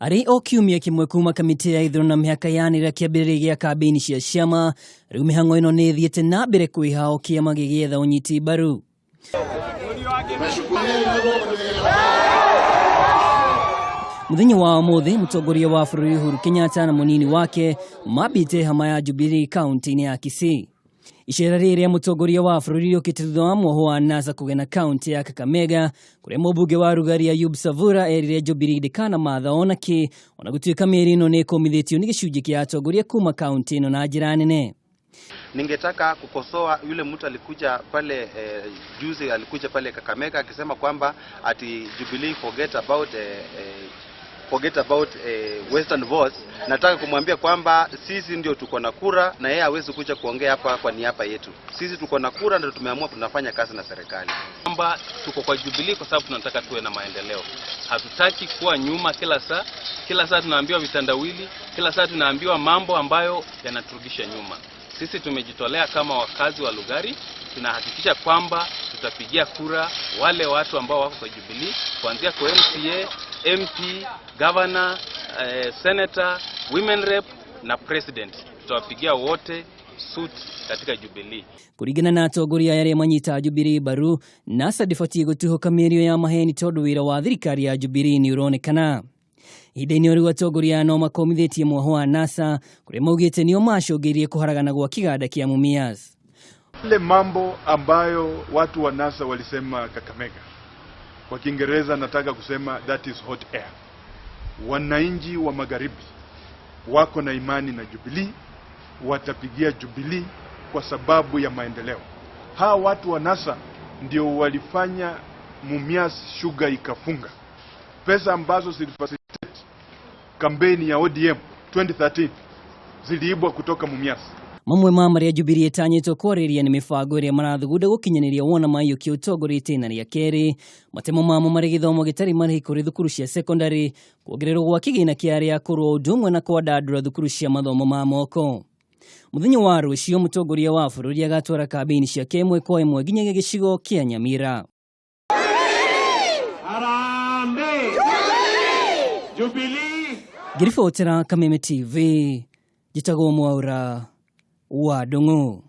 Arĩ o kiumia kĩmwe kuma kamĩtĩ ya ithurano na mĩhaka yanĩrĩra kĩambĩrĩria gĩa kambĩini cia ciama, rĩu mĩhang'o ĩno nĩ ĩthiĩte na mbere kwĩha o kĩama gĩgĩetha ũnyiti mbaru. Mũthenya wa ũmũthĩ mũtongoria wa bũrũri Uhuru Kenyatta na mũnini wake mambĩte hama ya Jubilee kaunti-inĩ ya Kisii. Icera rĩrĩ rĩa mũtongoria wa bũrũri rĩũkĩte thutha wa mwoho wa NASA kũgena kaunti ya Kakamega kũrĩa mũmbunge wa Rugari Ayub Savura erire Jubilee ndĩkanamatha ona kĩ ona gũtuĩka mĩeri ĩno nĩ ĩkũmithĩtio nĩ gĩcunjĩ kĩa atongoria kuma kaunti ĩno na njĩra nene. Ningetaka kukosoa yule mtu alikuja pale juzi alikuja pale Kakamega akisema kwamba ati Jubilee forget about Western votes. Nataka kumwambia kwamba sisi ndio tuko na kura na yeye hawezi kuja kuongea hapa kwa niaba yetu. Sisi tuko na kura, ndio tumeamua tunafanya kazi na serikali. Kwamba tuko kwa Jubilee kwa sababu tunataka tuwe na maendeleo. Hatutaki kuwa nyuma kila saa. Kila saa tunaambiwa vitendawili, kila saa tunaambiwa mambo ambayo yanaturudisha nyuma. Sisi tumejitolea kama wakazi wa Lugari, tunahakikisha kwamba tutapigia kura wale watu ambao wako kwa Jubilee kuanzia kwa MCA, MP, governor, senator, women rep na president. Tutawapigia wote suit katika Jubilee. Kũringana na atongoria aya arĩa manyita Jubilee mbaru, NASA ndĩbatiĩ gũtuhũka mĩario ya maheni tondũ wĩra wa thirikari ya Jubilee nĩ ũronekana. Ihinda-inĩ o rĩu atongoria aya no makomithĩtie mwoho wa NASA kũrĩa maugĩte nĩo macũngĩrĩirie kũharagana gwa kĩganda kĩa Mumias. Ile mambo ambayo watu wa NASA walisema Kakamega, kwa Kiingereza nataka kusema that is hot air. Wananchi wa magharibi wako na imani na Jubilee, watapigia Jubilee kwa sababu ya maendeleo. Hawa watu wa NASA ndio walifanya Mumias Sugar ikafunga. Pesa ambazo zilifacilitate kampeni ya ODM 2013 ziliibwa kutoka Mumias. Mamwe ma marĩa Jubilee ĩtanyĩtwo kwarĩria nĩ mĩbango ĩrĩa marathugunda gũkinyanĩria wona maiyũkia ũtongoria itĩna rĩa kerĩ, matemo mamo marĩ gĩthomo gĩtarĩ marĩhi kũrĩ thukuru cia sekondari, kuongererwo gwa kĩgĩna kĩa arĩa akũrũ o ũndũ ũmwe na kwandandũra thukuru cia mathomo ma moko. Mũthenya wa rũciũ mũtongoria wa bũrũri agatwara kambĩini ciake ĩmwe kwa ĩmwe nginyagia gĩcigo kĩa Nyamira. Harambee! Jubilee! Ngĩribotera Kameme TV, njĩtagwo Mwaura wa Ndung'u.